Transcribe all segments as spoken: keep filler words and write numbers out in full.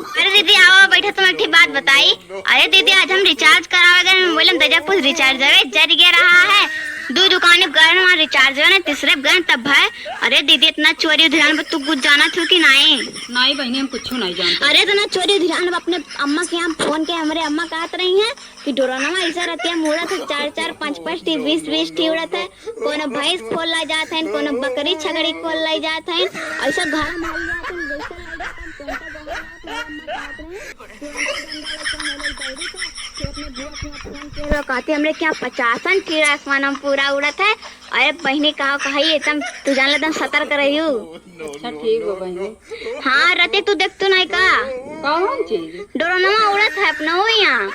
अरे दीदी, आवा बैठा, तुम एक ठे बात बताई। अरे दीदी, आज हम recharge करावे गए, मोबाइल में दजा कुछ recharge हवे, जरि गया रहा है। दो दुकान पे गए, वहाँ recharge हवे ना, तीसरे पे गए तब है। अरे दीदी, इतना चोरी उधिरान पर तू कुछ जानत हो कि नाई? नाई बहिनी, हम कुछ नाई जानते। अरे इतना चोरी उधिरान पर अपने अम्मा के यहाँ फोन के, हमरे अम्मा कहत रही हैं कि डोरनवा ऐसा रहती है, मुड़त है, चार चार पाँच पाँच ठी, बीस बीस ठी उड़त है। कोनो भैंस खोल ला जात है, कोनो बकरी छगड़ी खोल ला जात है, ऐसा घर में हल जात है, जैसे लग जात है, तोंता जंगल जात है, हम कहत रहे। तो हमरे क्या पचासन कीड़ा आसमान में पूरा उड़त है। अरे बहिनी, कहा कही एकदम तू जान ले, एकदम सतर्क रहियो। अच्छा ठीक बा बहिनी। हाँ रते, तू देख तू नहीं का? कौन चीज? डोरनवा उड़त है अपना हो यहाँ।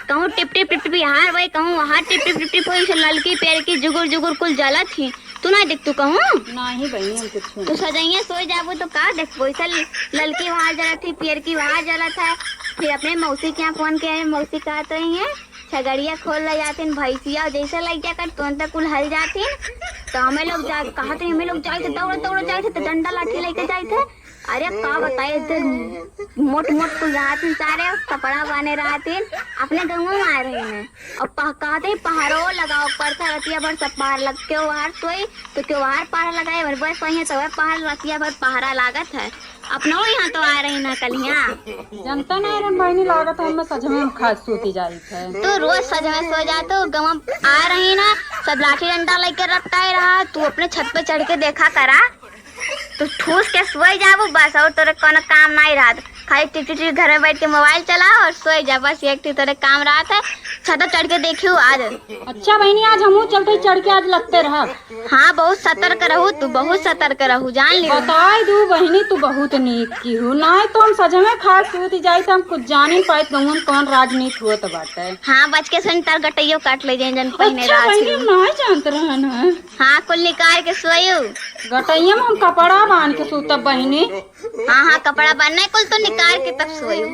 कहूँ टिप टिप टिप टिप यहाँ वही, कहूँ वहाँ टिप टिप टिप टिप वही से ललकी पेड़ की जुगुर जुगुर कुल जलत ही। तू ना देख तू कहूँ? नहीं बहिनी, हम कुछ तू सजैया सोई जाबू तो का देखबो? ऐसा ललकी वहाँ जलत ही, पियर की वहाँ जलत है। फिर अपने मौसी के यहाँ फोन किया है, मौसी कहत रही है छगड़िया खोल ले जातिन भैंसिया, जैसे लग जा कर तुरंत कुल हल जातिन। तो हमें लोग जा कहते हैं, हमें लोग जाए थे दौड़ दौड़ जाए थे, तो डंडा लाठी लेके जाए थे। अरे का बताए, इधर मोट मोट कुल रहतिन सारे, कपड़ा बाने रहतिन, अपने गाँव में आए रही ने। और पह-, कहते हैं पहरो लगाओ पड़ता, रतिया भर सब पहर लग के वहार सोई, तो के वहार पहर लगाए, और बस वहीं तो वह पहर रतिया भर पहरा लागत है। अपना यहाँ तो आ रही ना कलिया। जनता नहीं रे बहिनी, लागत है हमें सजमे में खास सूती जाई थे। तू रोज सजमे सो जा, तू गाँव आ रही ना, सब लाठी डंडा लेके रपटाए रहा, तू अपने छत पे चढ़ के देखा करा। तू ठूस के सोई जाबू बस, और तोरे कोनो काम नहीं रहत। खाली टिप टिप टिप घर में बैठ के मोबाइल चलाओ और सोई जा, बस एक ठे तोरे काम रहत है। छत चढ़ के देखियो आज। अच्छा बहिनी, आज हमहू चलते चढ़ के आज लगते रह। हाँ, बहुत सतर्क रहू तू, बहुत सतर्क रहू, जान लियो। बताई दू बहिनी, तू बहुत नीक की हूँ, नहीं तो हम सजमे खास सूत जाई तो हम कुछ जान ही पाइत गाँव में कौन राजनीति होत बाटे। हाँ, बच के सुन, तार गटइयो काट ले जाए जन पहने अच्छा रहत बहिनी, ही। हम नहीं जानत रहन है। हाँ, कुल निकाल के सोयू। गटइया में हम कपड़ा बांध के सूतब बहिनी। हाँ, हाँ, कपड़ा बांध, नहीं, कुल तो निकाल के तब सोयू।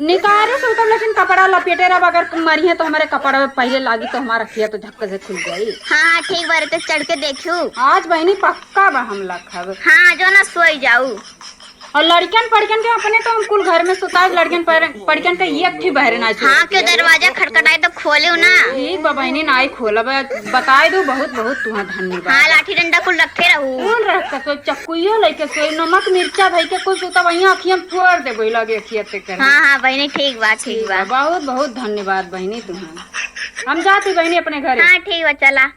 निकाले सूतब, लेकिन कपड़ा लपेटे रहब, अगर मरिहे तो हमारे कपड़ा में पहिले लागी तो हमारा अखिया तो झक्क से खुल जाई। हाँ, हाँ, ठीक बा, रते चढ़ के देखू। आज बहिनी पक्का बा हम लखब। हाँ, जो ना सोई जाऊ। और लड़कियन पड़कियन के अपने तो हम कुल घर में सुताब, लड़कियन पड़-, पड़कियन के एक ठे बहरे ना छोड़। हाँ, क्यों दरवाजा खटखटाए तो खोलू ना। ठीक बा बहिनी, नाई खोलब। बताए दू, बहुत बहुत तुहाँ धन्यवाद। हाँ, लाठी डंडा कुल रखे रहू। कुल रख के सोई, चक्कुइयो लेके सोई, नमक मिर्चा धई के कुल सुता, वहीं अखियन फोड़ देबो, लगे अखिया ते कर। हाँ, हाँ, बहिनी, ठीक बा, ठीक बा। बहुत बहुत धन्यवाद बहिनी तुहाँ। हम जाती बहिनी अपने घरे। हाँ, ठीक बा, चला।